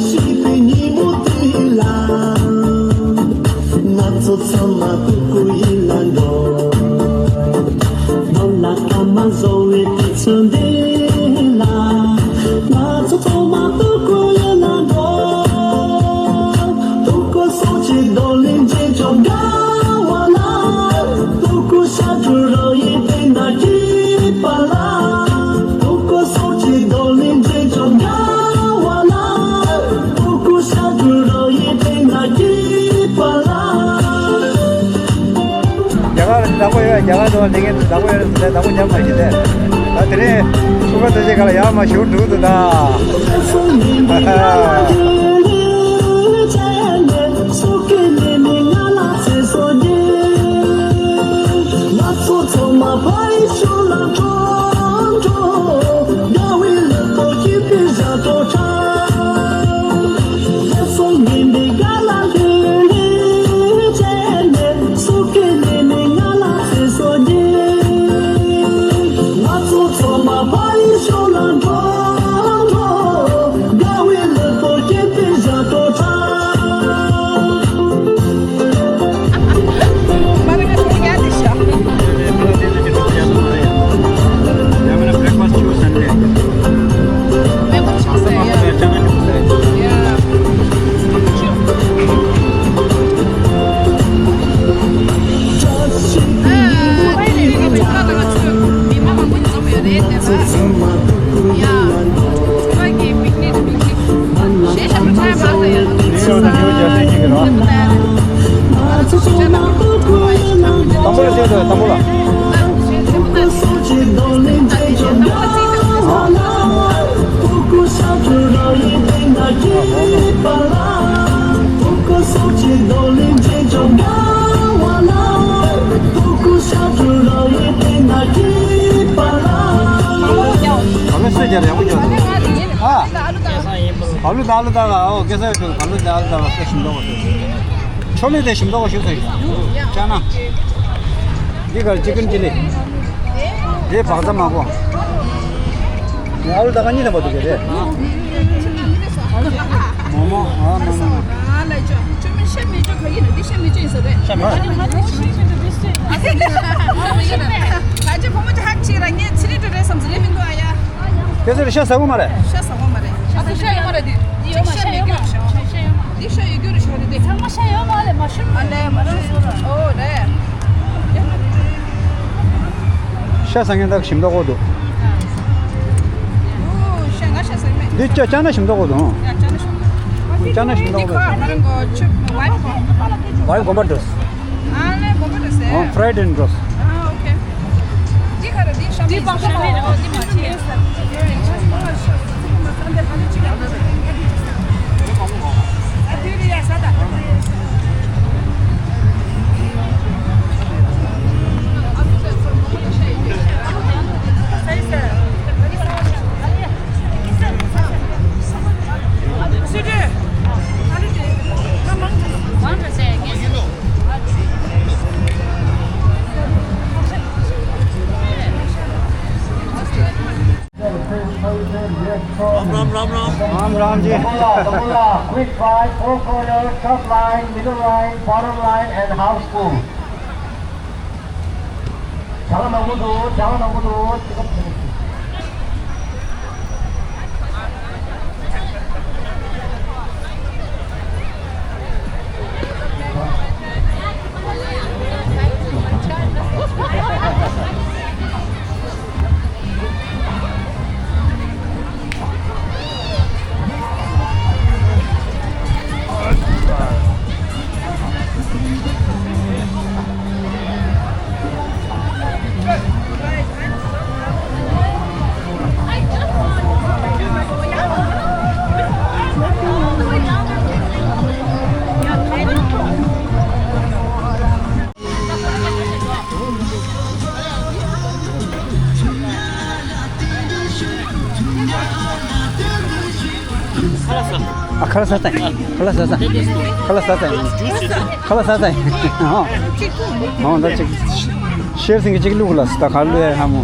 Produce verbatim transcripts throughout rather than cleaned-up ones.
ཤིས་པའི་ཉིན་མོ་དེ་ལ། ང་ཚོ་ཚང་མ་སྤྲུལ་སྐུ་ཡིད་ལ་འགྲོ། ནོར་ལ་སྐར་མ་བཟོ་བའི་དུས་ཚོད་འདི་ལ། ང་ཚོ་ཚང་མ་སྤྲུལ་སྐུ་ཡིད་ལ་འགྲོ། སྤྲུལ་སྐུ་སོགས་ཀྱི་རྡོ་ལིང་རྗེས་འཇོག་དགའ་བ་ལ། སྤྲུལ་སྐུ་ཤར་དུ་རོལ་ཡི་སྟེང་ན་སྐྱིད་པ་ལ། སྤྲུལ་སྐུ་སོགས་ཀྱི་རྡོ་ལིང་རྗེས་འཇོག་དགའ་བ་ལ། སྤྲུལ་སྐུ་ཤར་དུ་རོལ་ཡི་སྟེང་ན་སྐྱིད་པ་ལ། རྒྱ་གར་བདག་པོ་ཡོད། རྒྱ་གར་དུ་ལས་འགན་བདག་པོ་ཡོད་ཟེར་ཏེ་བདག་པོ་རྒྱབ་མ་ཤེས་ཏེ། ད་དེ་རིང་ཁུ་པ་ཐུགས་རྗེ་ག་ལ་ཡག་མ་ཞུ་འགྲུག་ཏུ་ད། དང་པོ་ལ་བཤད་དོ། དང་པོ་ལ། ཨ་ལུ་ད་ཨ་ལུ་ད་ཨོ་སྐད་ས་ཡོད་ཨ་ལུ་ད་ཨ་ལུ་ད་ཨོ་སྐད་ཞིམ་མདོག་པོ་ཞུ། ཆོ་ལི་དེ་ཞིམ་མདོག་པོ་ཞུ་ཟེར། ཅ་ན། འདི་གར་ཅི་ཀན་ཅི་ལི། འདི་བག་ཚ་མ་གོ། ཨ་ལུ་ད་ག་གཉིས་དང་པོ་དུ་གེ་རེད། མོ་མོ་ཨ་མོ་མོ། ཁྱེད་ཚོ་ལ་ཤ་ཟ་གོ་མ་རེད། ཤ་ཟ་གོ་མ་རེད། ཤ་ཟ་ཡོད་མ་རེད། འདི་ཤ་ཡོད་མ་རེད། འདི་ཤ་ཡོད་མ་རེད། འདི་ཤ་ཡོད་རྒྱུ་རུ་ཤོར་རེད། ཚང་མ་ཤ་ཡོད་མ་རེད། མ་ཤོར་མ་རེད། ཨ་ལས་མ་ཤོར་སོང་ར། ཨོ་རེད། ཤ་ཟ་མཁན་དག་ཞིམ་མདོག་པོ་འདུག་ཨོ་ཤ་ང་ཤ་ཟ་མེད། འདི་ཅ་ཅ་ན་ཞིམ་མདོག་པོ་འདུག་ཡ་ཅ་ན་ཤ། ཅ་ན་ཞིམ་མདོག་པོ་འདུག་ཁོ་ང་རང་གོ་ཆུ་བའི་གོ་བ་འགྲོ། ཨ་ལས་གོ་བ་འགྲོ་ཟེར། ཨོ་ཕ་རའི་ཌེ་འགྲོ། ཨ་ཨོ་ཁེ། འདི་ག་རེ་འདི་ཤ་མེད། འདི་བག་ཚ་མ་རེད། འདི་མ་ཆེ། राम राम राम राम। राम राम ji. Quick five, four corner, top line, middle line, bottom line and house full. ཨ་ཁ་ལག་ཟ་ས། ཁ་ལག་ཟ་ས། ཁ་ལག་ཟ་ས། ཁ་ལག་ཟ་ས། ཁ་ལག་ཟ་ས། ཨོ། ཨོ་ད་ཅིག་ཤེར་སིང་གི་ཅིག་བླུག་ལ་ད་ག་བླུག་ཡ་ཧ་མོ།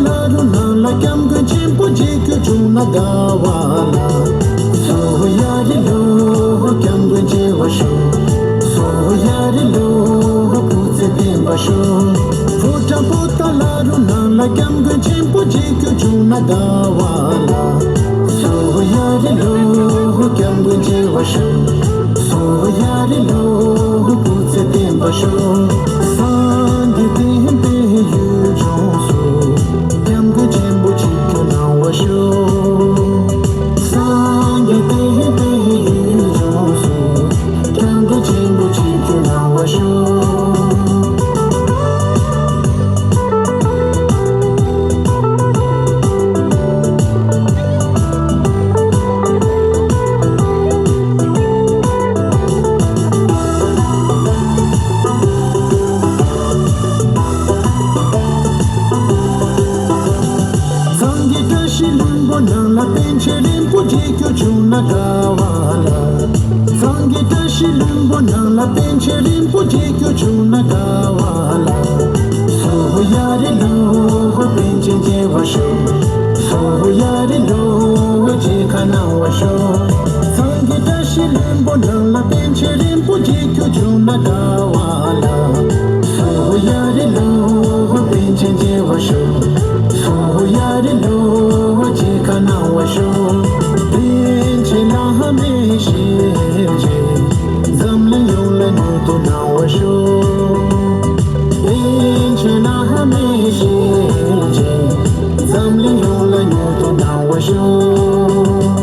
ལ་རུ་ནང་ལ་སྐྱབས་མགོན་ཆེན་པོ་མཇལ་རྒྱུ་བྱུང་ན་དགའ་བ་ལ། སོ་ཡ་རི་ལོ་སྐྱབས་མགོན་མཇལ་བར་ཤོག་སོ་ཡ་རི་ལོ་སྐུ་ཚེ་བརྟན་པར་ཤོག་ཕོ་བྲང་པོ་ཏཱ་ལ་རུ་ནང་ལ་སྐྱབས་མགོན་ཆེན་པོ་མཇལ་རྒྱུ་བྱུང་ན་དགའ་བ་ལ། སོ་ཡ་རི་ལོ་སྐྱབས་མགོན་མཇལ་བར་ཤོག་སོ་ཡ་རི་ལོ་སྐུ་ཚེ་བརྟན་པར་ཤོག་སངས་རྒྱས་བསྟན་པའི་ཡུལ་ལྗོངས་སུ། སྐྱབས་མགོན་ཆེན་པོ་མཇལ་རྒྱུ་གནང་བར་ཤོག་སངས་རྒྱས་བསྟན་པའི་ཡུལ་ལྗོངས་སུ། སྐྱབས་མགོན་ཆེན་པོ་མཇལ་རྒྱུ་གནང་བར་ཤོག་སངས་རྒྱས་བཀྲ་ཤིས་ལྷུན་པོ་ནང་ལ་པཎ་ཆེན་རིན་པོ་ཆེ་མཇལ་རྒྱུ་བྱུང་ན་དགའ་བ་ལ། སངས་རྒྱས་བཀྲ་ཤིས་ལྷུན་པོ་ནང་ལ་པཎ་ཆེན་རིན་པོ་ཆེ་མཇལ་རྒྱུ་བྱུང་ན་དགའ་བ་ལ། སོ་ཡ་རི་ལོ་པཎ་ཆེན་མཇལ་བར་ཤོག་སོ་ཡ་རི་ལོ་མཇལ་ཁ་གནང་བར་ཤོག་སངས་རྒྱས་བཀྲ་ཤིས་ལྷུན་པོ་ནང་ལ་པཎ་ཆེན་རིན་པོ་ཆེ་མཇལ་རྒྱུ་བྱུང་ན་དགའ་བ་ལ། སོ་ཡ་རི་ལོ་པཎ་ཆེན་མཇལ་བར་ཤོག་སོ་ཡ་རི་ལོ་མཇལ་ཁ་གནང་བར་ཤོག་པཎ་ཆེན་བླ་མའི་ཞལ་མཇལ། འཛམ་གླིང་ཡོངས་ལ་མྱུར་དུ་གནང་བར་ཤོག་པཎ་ཆེན་བླ་མའི་ཞལ་མཇལ། འཛམ་གླིང་ཡོངས་ལ་མྱུར་དུ་གནང་བར་ཤོག་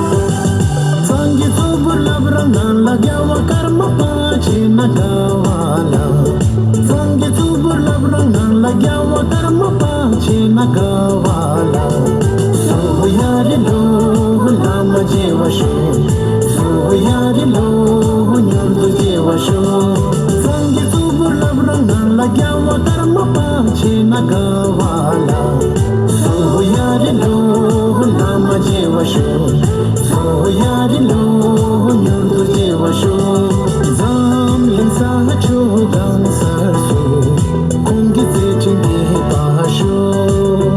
སངས་རྒྱས་གཙུག་པུར་བླ་བྲང་ནང་ལ་རྒྱལ་བ་ཀརྨ་པ་མཇལ་ན་དགའ་བ་ལ། སངས་རྒྱས་གཙུག་པུར་བླ་བྲང་ནང་ལ་རྒྱལ་བ་ཀརྨ་པ་མཇལ་ན་དགའ་བ་ལ། སོ་ཡ་རི་ལོ་བླ་མ་མཇལ་བར་ཤོག་སོ་ཡ་རི་ལོ་མྱུར་དུ་མཇལ་བར་ཤོག་སངས་རྒྱས་གཙུག་པུར་བླ་བྲང་ནང་ལ་རྒྱལ་བ་ཀརྨ་པ་མཇལ་ན་དགའ་བ་ལ། སོ་ཡ་རི་ལོ་བླ་མ་མཇལ་བར་ཤོག་སོ་ཡ་རི་ལོ་མྱུར་དུ་མཇལ་བར་ཤོག་འཛམ་གླིང་ས་ཕྱོགས་གང་སར་སུ། ཁོང་གི་བརྩེ་ཆེན་རྒྱས་པར་ཤོག་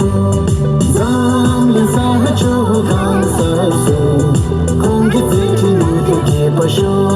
འཛམ་གླིང་ས་ཕྱོགས་གང་སར་སུ། ཁོང་གི་བརྩེ་ཆེན་མྱུར་དུ་རྒྱས་པར་ཤོག་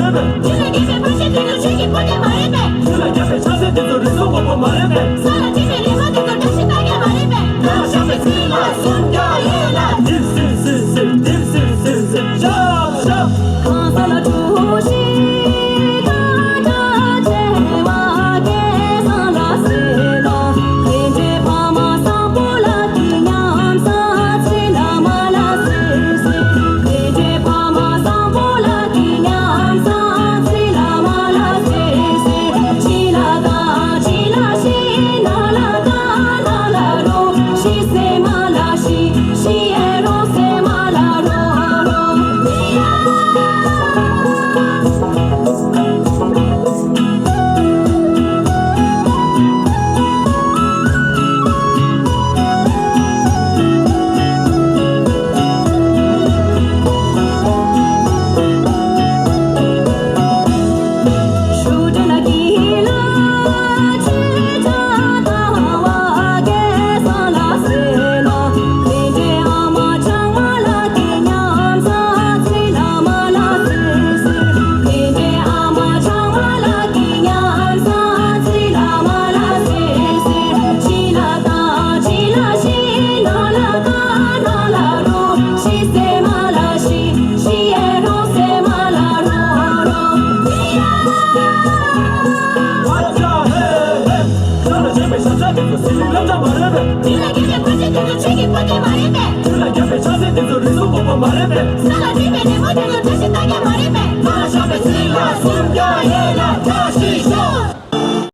ཆོས་ལ་རྒྱལ་བའི་ཕ་ཤ་དེ་ཚོ་ཆོས་ཀྱི་དཔོན་གནས་མ་རེད་པས། ཆོས་ལ་རྒྱལ་བའི་ཕ་ཤ་དེ་ཚོ་རིགས་གསུམ་དབང་པོ་མ་རེད་པས།